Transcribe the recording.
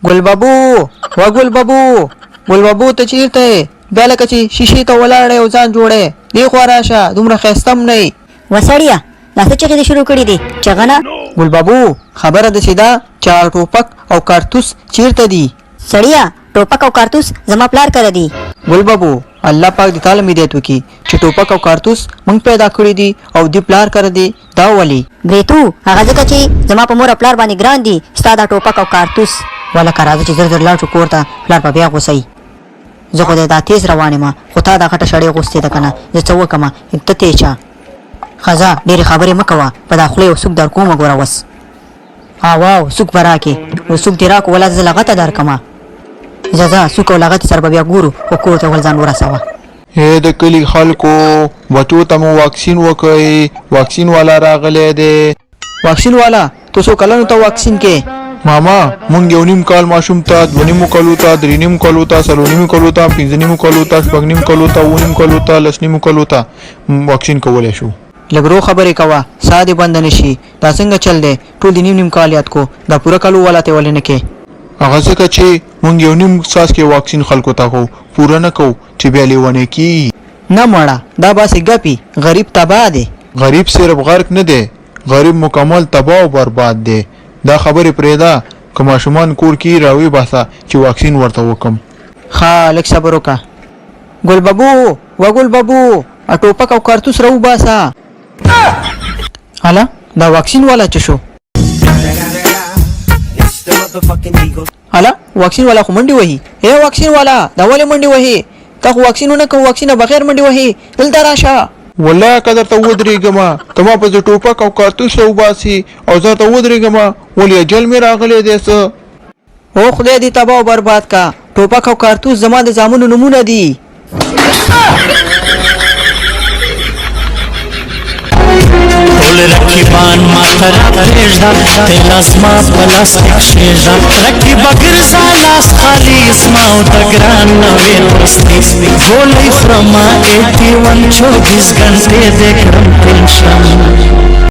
ګل بابو، و ګل بابو، ګل بابو ته چیرته یې؟ بیا لکه چې شیشې ته ولاړی او ځان جوړی. دې خوا راشه، دومره ښایسته هم نه یې. وسړیه، دا څه چغې دې شروع کړې دي؟ چغنه. ګل بابو، خبره داسې ده چې هغه ټوپک او کارتوس چیرته دي؟ سړیه، ټوپک او کارتوس زما پلار کره دي. ګل بابو، الله پاک دې تاله هدایت وکړي چې ټوپک او کارتوس موږ پیدا کړي دي او دې پلار کره دي، دا ولې؟ بریتو، هغه ځکه چې زما په مور او پلار باندې ګران دي ستا دا ټوپک او کارتوس. ولکه راځه چې زر زر لاړ شو کور ته، پلار به بیا غوسه وي. زه خو دی دا تیز روان یم، خو تا دا غټه شړۍ غوستې ده که نه؟ زه څه وکړم، ته تې چا؟ ښه ځه، ډېرې خبرې مه کوه، په دا خوله یو سوک در کومه. ګوره وس واو سوک به راکې، نو سوک دې راکړو، ولا زه لغته درکړم. ځه ځه، سوک او لغتې سره به بیا ګورو، خو کور ته ول ځان ورسوه. هی د کلي خلکو، بچو ته مو واکسین وکړئ، واکسین والا راغلی دی. واکسین والا، ته څو کلنو ته واکسین کې؟ ماما، مونږ 1.5 کال ماشوم ته، 2.5 کلو ته، 3.5 کلو ته، 4.5 کلو ته، 5.5 کلو ته، 6.5 کلو ته، 7.5 کلو ته، 10.5 کلو ته واکسین کولی شو. لږ رو خبرې کوه، ساه دې بنده نه شي. دا څنګه چل دی؟ ټول دې نیم نیم کال یاد کو، دا پوره کلو والا ته ولې نه کې؟ هغه ځکه چې مونږ 1.5 څاڅکی واکسین خلکو ته کوو، پوره نه کوو چې بیا لیونی کیږي. نه مړه، دا باسې ګپي، غریب تباه دی. غریب صرف غرق نه دی، غریب مکمل تباه او برباد دی. دا خبرې پرېږده، که ماشومان کور کې راوي باسه چې واکسین ورته وکم. ښه، لږ صبر وکړه. ګل بابو، و ګل بابو، ټوپک او کارتوس راوباسه. هله دا واکسین والا چې شو؟ هله واکسین والا خو منډې وهي. ای واکسین والا، دا ولې منډې وهي؟ تا خو واکسین ونه کوو، واکسین بغیر منډې وهي. دلته راشه. والله که درته ودرېږم، ته ما پسې ټوپک او کارتوس راوباسي او زه درته ودرېږم، ولې اجل مې راغلی دی څه؟ او خدای دې تباه او برباد کا، ټوپک او کارتوس زما د زامنو نومونه دي. ټول رقیبان ما ته راپرېږده، ته لاس ما په لاس کې کښېږده. رقیبه ګرځه لاس خالي، زما او د ګران نوې دوستي. ګولۍ خورمه 81 24 ګنټې دې کړم ټینشن.